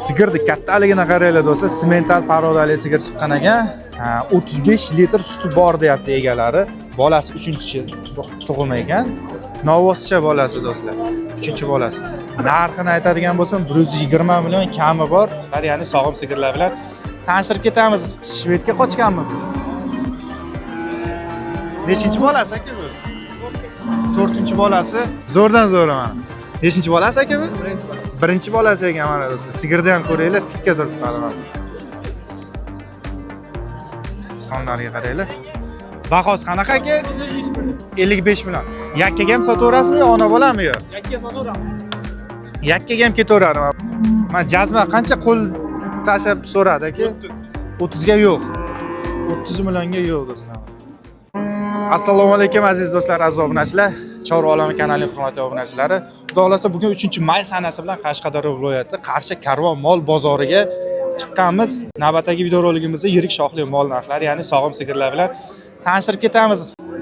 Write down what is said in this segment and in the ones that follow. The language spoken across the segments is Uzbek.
Sigirni kattaligini qaranglar do'stlar, simental parodali sigir chiqqan ekan. 35 litr suti bor deyapti egalari. Bolasi 3-chi tug'imi ekan. Novvoscha bolasi do'stlar. 3-bolasi. Narxini aytadigan bo'lsam 120 million kami bor. Ya'ni sog'im sigirlar bilan tanishtirib ketamiz. Shvedga qochganmi bu? Nechinchi bolasi aka bu? 4-bolasi. Zo'rdan zo'ri mana. Nechinchi bolasi aka bu? Birinchi bolasi ekan mana do'stlar. Sigirni ham ko'ringlar, tikka turibdi hali mana. Sonlarga qaranglar. Bahosi qanaqa aka? 55 million. Yakkaga ham sotaverasizmi yo ona bolami yo? Yakkaga ham ketaveradi. Mana jazma qancha qo'l tashlab so'radi aka? 30 ga yo'q. 30 millionga yo'q do'stlar. Assalomu alaykum aziz do'stlar, aziz obunachilar. Chorva olami kanalining hurmatli obunachilari. Xudo xolasa bugun 3-may sanasi bilan Qashqadaryo viloyati Qarshi Karvon mol bozoriga chiqqanmiz. Navbatdagi videorolikimizda yirik shoxli mol narxlari, ya'ni sog'im sigirlar bilan tanishtirib ketamiz.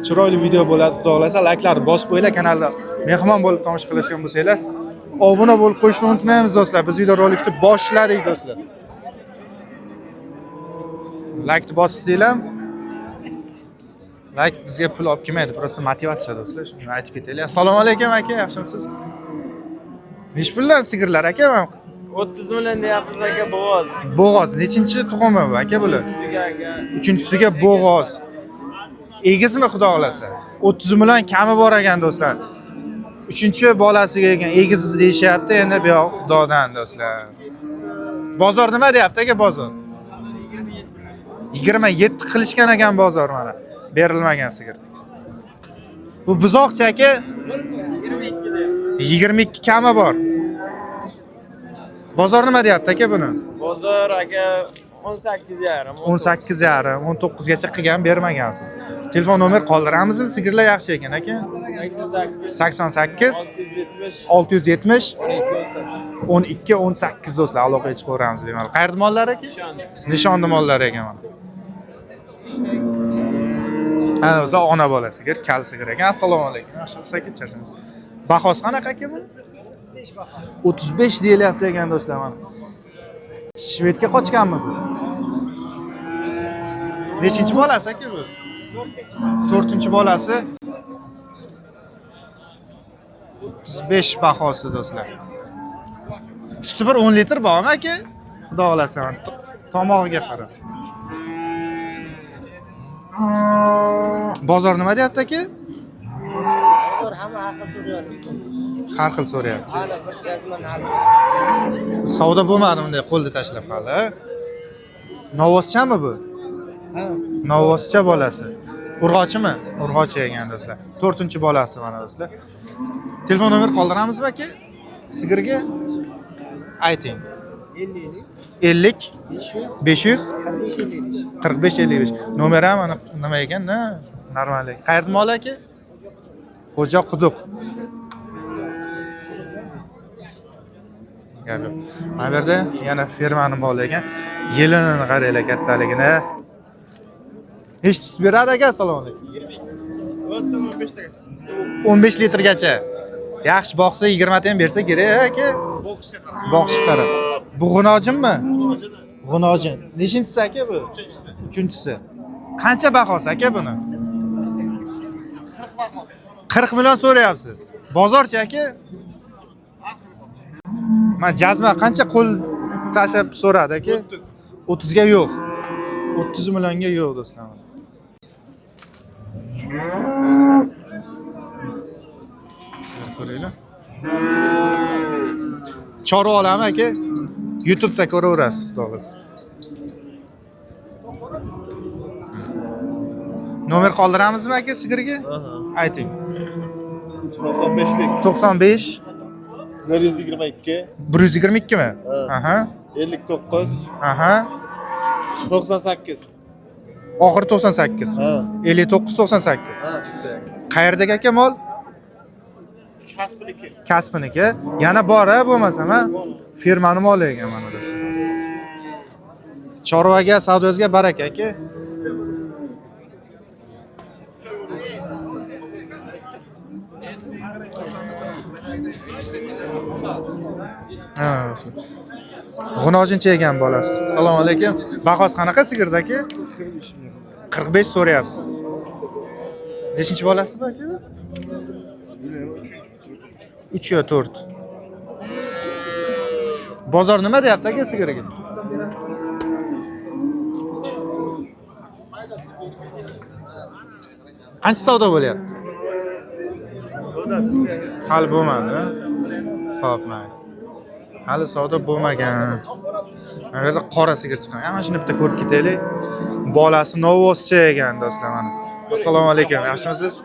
Chiroyli video bo'ladi, xudo xolasa. Layklarni bosib qo'yinglar, kanalda mehmon bo'lib tomosha qilayotgan bo'lsanglar, obuna bo'lib qo'yishni unutmaymiz do'stlar. Biz videorolikni boshladik do'stlar. Laykni bosdinglar. Layk bizga pul olib kelmaydi, просто motivatsiya do'stlar. Shuni aytib ketaylik. Assalomu alaykum aka, yaxshimisiz? Nechi puldan sigirlar aka? Mana 30 million deyapmiz aka, bo'g'oz. Bo'g'oz nechinchi tug'imi bu aka bular? Uchinchisiga aka. Uchinchisiga bo'g'oz. Egizmi xudo xolasa? 30 million kami bor ekan do'stlar. Uchinchi bolasiga ekan, egiz deyishyapti, endi bu yog'i xudodan do'stlar. Bozor nima deyapti aka bozor? 27 qilishgan ekan bozor mana. Berilmagan sigir. Bu buzoqchi aka 22 kami bor. Bozor nima deyapti aka buni? Bozor aka 18,5. 18,5, 19 gacha qilgan bermagansiz. Telefon nomer qoldiramizmi? Sigirlar yaxshi ekan aka. 88 88 670 670 12 18. 12 18 do'stlar, aloqaga chiqaveramiz bemalol. Qayerda mollar aka? Nishonni mollari ekan mana. Ana do'stlar, ona bola sigir, kal sigir ekan. Assalomu alaykum. Yaxshimisiz aka, charchamaysiz. Bahosi qanaqa aka buni? 35 deyilyapti ekan do'stlar mana. Shvedga qochganmi bu? Nechinchi bolasi aka bu? 4-bolasi. 35 bahosi do'stlar. Suti bir 10 litr bormi aka? Xudo xolasa mana tomog'iga qarab. Bozor nima deyapti aka? Bozor hamma har xil so'rayapti. Har xil so'rayapti. Hali bir jazma narx. Savdo bo'lmadi bunday qo'lda tashlab hali. Novvoschami bu? Ha. Novvoscha bolasi. Urg'ochimi? Urg'ochi ekan do'stlar. 4-bolasi mana do'stlar. Telefon nomer qoldiramizmi aka? Sigirga ayting. 50 50 500 500 45 55. 45 55. Nomeri ham mana nima ekan, na? Normal ekan. Qayerda mol aka? Xo'ja quduq. Gap yo'q. Mana bu yerda yana fermani moli ekan. Yelinini qaranglar kattaligini. Nechi sut beradi aka? Assalomu alaykum. 15 litrgacha. Yaxshi boqsa 20 ta ham bersa kerak aka. Boqishga qarab. Bu g'unojinmi? G'unojin. Nechinchisi aka bu? Uchinchisi. Uchinchisi. Qancha bahosi aka buni? 40 million so'rayapsiz. Bozorchi aka? Mana jazma qancha qo'l tashlab so'radi aka? 30 ga yo'q. 30 millionga yo'q do'stlar. Sizlar ko'ringlar. Chorva olami aka? YouTube'da ko'raverasiz, xudo xolasa. Nomer qoldiramizmi aka sigirga? Ayting. 95lik 95 122 122 mi? Aha. 59 Aha. 98. Oxiri 98. Ha. 59 98. Ha, shunday. Qayerdagi aka mol? Kasbniki. Kasbiniki. Yana bor a bo'lmasam a? Firmani moli ekan mana do'stlar. Chorvaga, savdosiga baraka aka. Ha, do'stlar. G'unojincha ekan bolasi. Assalomu alaykum. Bahosi qanaqa sigirda aka? 45 so'rayapsiz. Nechinchi bolasi bu aka? 3 yo 4. Bozor nima deyapti aka sigiriga? Qancha savdo bo'lyapti? Hali bo'lmadi. Xo'p, mayli. Hali savdo bo'lmagan. Mana bu yerda qora sigir chiqqan. Mana shuni bitta ko'rib ketaylik. Bolasi novvoscha ekan do'stlar mana. Assalomu alaykum. Yaxshimisiz?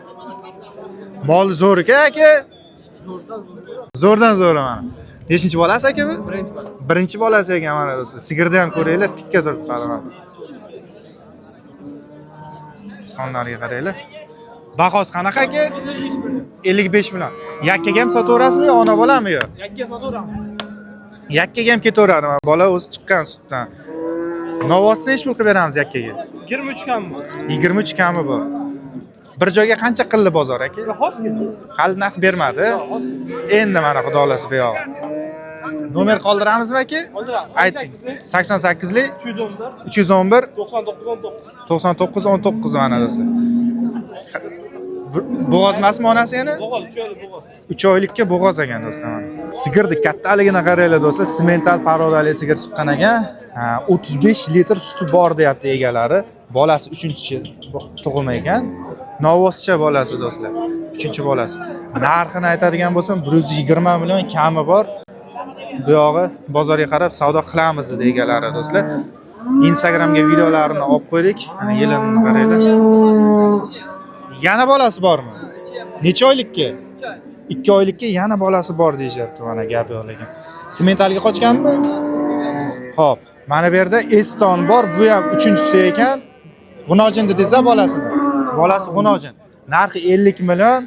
Mol zo'r ekan aka. Zo'rdan zo'ri mana. Nechinchi bolasi aka bu? Birinchi bolasi. Birinchi bolasi ekan mana do'stlar. Sigirni ham ko'ringlar, tikka turibdi hali mana. Sonlarga qaranglar. Bahosi qanaqa aka? 55 million. Yakkaga ham sotaverasizmi yo ona bolami yo? Yakka sotaveramiz. Yakkaga ham ketaveradi. Mana bola o'zi chiqqan sutdan. Novvosni nechi pul qilib beramiz yakkaga? 23 kami bor. 23 kami bor. Bir joyga qancha qildi bozor aka? Hozir. Hali narx bermadi. Endi mana xudo xolasa bu yog'i. Nomer qoldiramizmi aka? Qoldiramiz. Ayting. 88lik 311 311 99 19. 99 19 mana do'stlar. Bo'g'oz emasmi onasi yana? Bo'g'oz, 3 oylik bo'g'oz. 3 oylikka bo'g'oz ekan do'stlar mana. Sigirni kattaligini qaranglar do'stlar, simental parodali sigir chiqqan ekan. Ha, 35 litr suti bor deyapti egalari. Bolasi 3-chi tug'im ekan. Novvoscha bolasi do'stlar. 3-chi bolasi. Narxini aytadigan bo'lsam 120 million kami bor. Bu yog'i bozorga qarab savdo qilamiz dedi egalari do'stlar. Instagramga videolarini olib qo'ydik. Mana yelinini qaranglar. Yana bolasi bormi? Necha oylikka? 2 oylikka yana bolasi bor deyishyapti mana gap yo'q lekin. Sementalga qochganmi? Xo'p, mana bu yerda Eston bor, bu ham 3-chisi ekan. G'unojin dedingiz-a bolasini? Bolasi G'unojin. Narxi 50 million,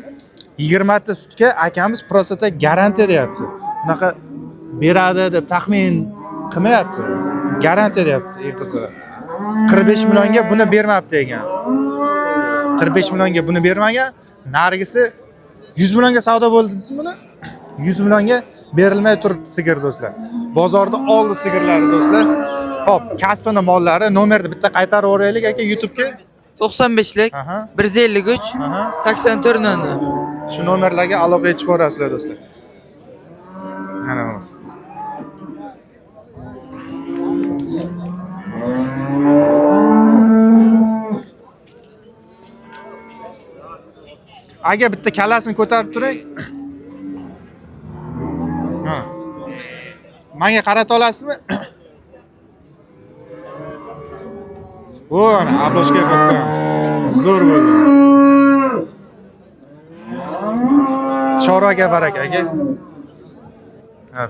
20 ta sutga akamiz prosenta garantiya deyapti. Unaqa beradi deb taxmin qilmayapti. Garantiya deyapti eng qizig'i. 45 millionga buni bermabdi ekan. 45 millionga buni bermagan. Narigisi 100 millionga savdo bo'ldi deysizmi buni? 100 millionga berilmay turibdi sigir do'stlar. Bozorda oldi sigirlari do'stlar. Xo'p, kasbini mollari nomerni bitta qaytarib yuboraylik aka YouTube'ga. 95lik Aha. 153 Aha. 84 00. Shu nomerlarga aloqaga chiqaverasizlar do'stlar. Mana bo'lmasa. Aka bitta kallasini ko'tarib turing. Ha. Menga qarata olasizmi? O, ana обложка qo'yib qo'yamiz. Zo'r bo'ldi. Chorvaga baraka aka. Ha.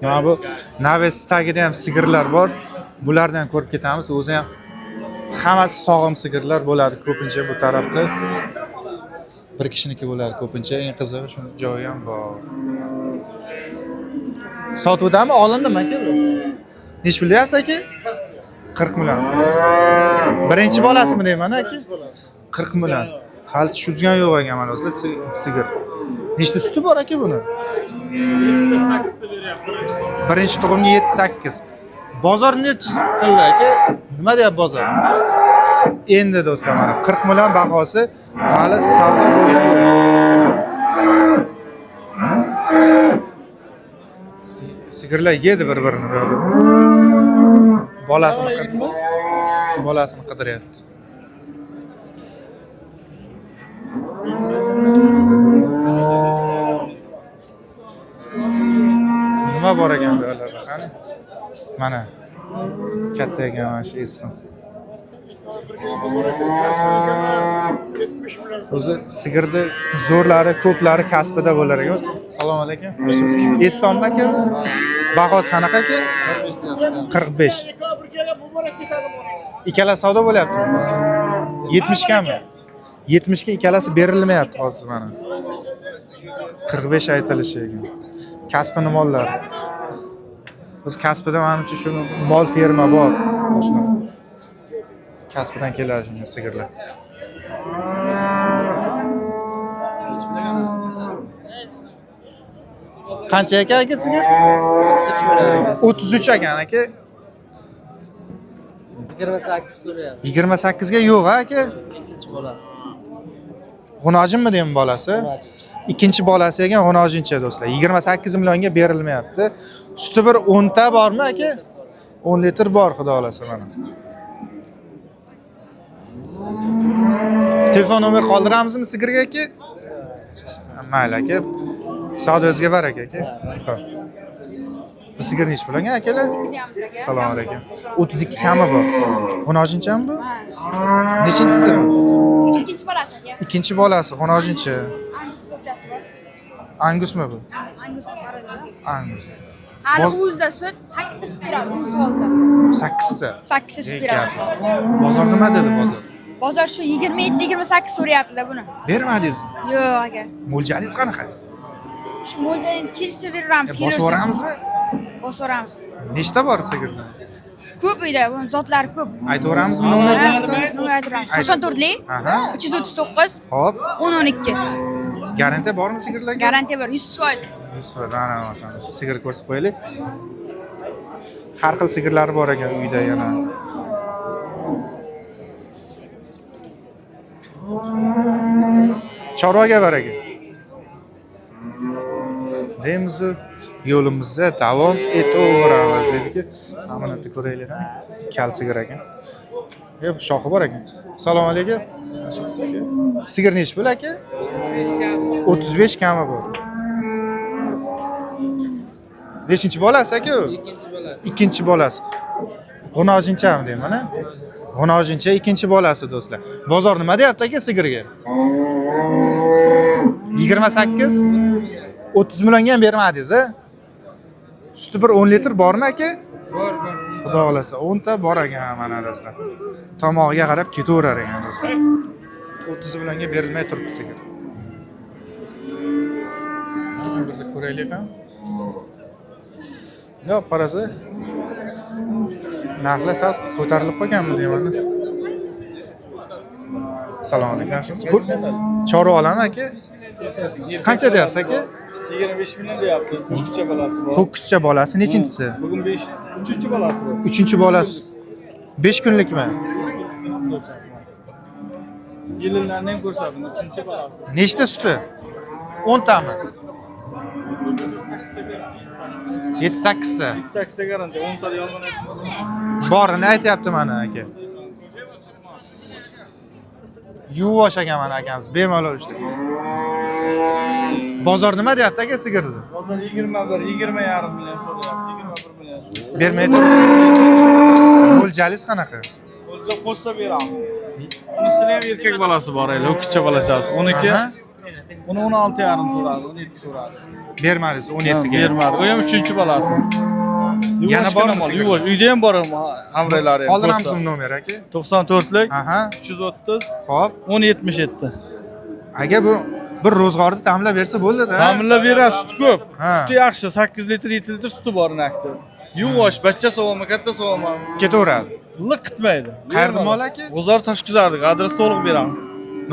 Mana bu naves tagida ham sigirlar bor. Bularni ham ko'rib ketamiz. O'zi ham hammasi sog'im sigirlar bo'ladi ko'pincha bu tarafda. Bir kishiniki bo'ladi ko'pincha. Eng qizig'i shuni joyi ham bor. Sotuvdami, olindimi aka bu? Nechi pul deyapsiz aka? 40 million. Birinchi bolasimi deyman aka? 40 million. Hali tish uzgan yo'q ekan mana do'stlar sigir. Nechta suti bor aka buni? 7 8 ta beryapti birinchi tug'im. Birinchi tug'imga 7-8. Bozor nechi qildi aka? Nima deyapti bozor? Endi do'stlar mana 40 million bahosi hali savdo bo'lgan yo'q. Sigirlar yedi bir-birini bu yoqda. Bolasini qidiryapti. Nima bor ekan bu yerlarda? Qani? Mana katta ekan mana shu Eston. O'zi sigirni zo'rlari, ko'plari kasbida bo'lar ekan. Assalomu alaykum. Estonmi aka bu? Bahosi qanaqa aka? 45. Ikkala savdo bo'lyaptimi hozir? 70 gami? 70 ga ikkalasi berilmayapti hozir mana. 45 aytilishi ekan. Kasbini mollari. Biz kasbida manimcha shu mol ferma bor. Shunaqa. Kasbidan keladi shunga sigirlar. Qancha ekan aka sigir? 33 million aka. 33 ekan aka. 28 so'rayapti. 28 ga yo'q aka. Ikkinchi bolasi. G'unojinmi deymi bolasi? Ikkinchi bolasi ekan g'unojincha do'stlar. 28 millionga berilmayapti. Suti bir 10 ta bormi aka? 10 litr bor, xudo xolasa mana. Telefon nomer qoldiramizmi sigirga aka? Mayli aka. Savdongizga baraka aka. Xo'p. Bu sigir nechi pul ekan akalar? Assalomu alaykum. 32 kami bor. G'unojinchami bu? Nechinchisi bu? Ikkinchi bolasi aka. Ikkinchi bolasi g'unojincha. Angus ko'chasi bor. Angusmi bu? Angus qarada. Angus. Hali Boz- o'zida sut, 8 ta sut beradi o'zi holda. 8 ta. 8 ta sut Ey beradi. gap. Bozor nima dedi bozor? Bozor shu 27 28 so'rayapti-da buni. Bermadingizmi? Yo'q aka. Mo'ljalingiz qanaqa? Shu mo'ljalini kelishib beraveramiz, Bosib yuboramizmi? Bosaveramiz. Nechta bor sigirda? Ko'p uyda, buni zotlari ko'p. Aytaveramizmi nomer bo'lmasa? Nomer aytamiz. Ayt. 94lik Aha. 339 Hop. 10 12. Garantiya bormi sigirlarga? Garantiya bor 100%. 100% ana masalan sigir ko'rsatib qo'yaylik. Har xil sigirlari bor ekan uyda yana. Chorvaga baraka. Deymizu yo'limizda davom etaveramiz dediki. Mana yerda ko'raylik ha. Kal sigir ekan. Yo'q, shoxi bor ekan. Assalomu alaykum. Sigir nechi pul aka? 35 kami bor. Beshinchi bolasi aka u? Ikkinchi bolasi. Ikkinchi bolasi. G'unojinchami deyman a? G'unojincha ikkinchi bolasi do'stlar. Bozor nima deyapti aka sigirga? 28 30 millionga ham bermadingiz a? Suti bir 10 litr bormi aka? Bor, bor. Xudo xolasa 10 ta bor ekan mana do'stlar. Tomog'iga qarab ketaverar ekan do'stlar. 30 millionga berilmay turibdi sigir. Mana bir ko'raylik ham. Bunday olib qarasa narxlar sal ko'tarilib qolganmi deyman. Assalomu alaykum. Yaxshimisiz? Chorva olami aka? Siz qancha deyapsiz aka? 25 million deyapti. Ho'kizcha bolasi bor. Ho'kizcha bolasi nechinchisi? Bugun 5 3 bolasi bor. Uchinchi bolasi. 5 kunlikmi? Kelinlarni ham ko'rsatdim. 3 bolasi. Nechta suti? 10 tami? 7 8 ta. 8 ta garantiya. 10 ta yolg'on aytmadim. Borini aytyapti mana aka. Yuvosh ekan mana akamiz, bemalol ishlaydi. Bozor nima deyapti aka sigirni? Bozor 21, 20,5 million so'rayapti. 21 million. Bermay turibsiz. Mo'ljalingiz qanaqa? O'lja qo'shsa beramiz. Unisini ham erkak bolasi bor hali, ho'kizcha bolachasi. 12. Aha. Uni 16,5 so'radi, 17 so'radi. Bermadingiz 17 ga. Bermadi. U ham 3-bolasi. Yana bormi sigir? Yuvosh. Uyda ham bor hamrohlari ham. Qoldiramizmi nomer aka? 94lik Aha. 330 Hop. 1077. Aka bu bir ro'zg'orni ta'minlab bersa bo'ldi-da. Ta'minlab beradi, suti ko'p. Ha. Suti yaxshi, 8 litr, 7 litr suti bor inakda. Yuvosh, bachcha sovami, katta sovami, Ketaveradi. liq qitmaydi. Qayerda mol aka? G'uzor Toshguzardik, adres to'liq beramiz.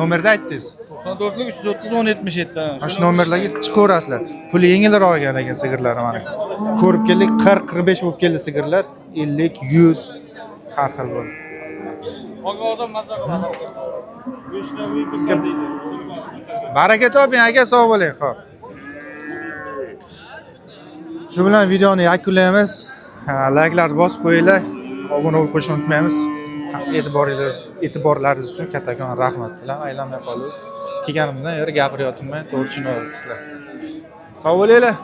Nomerda aytdingiz. 94lik 330 1077. Mana shu nomerlarga chiqaverasizlar. Puli yengilroq ekan lekin sigirlari mana. Ko'rib keldik 40-45 bo'lib keldi sigirlar. 50, 100 har xil bo'ldi. Olgan odam maza qiladi. Go'shtlar deydi. Baraka toping aka, sog' bo'ling. Xo'p. Shu bilan videoni yakunlaymiz. Ha, Layklarni bosib qo'yinglar. Obuna bo'lib qo'yishni unutmaymiz. Ha, E'tiborlaringiz uchun kattakon rahmat. Tilam aylanmay qoldik. Kelganimdan beri gapiryapman, to'g'ri tushunasizlar. Sog' bo'linglar.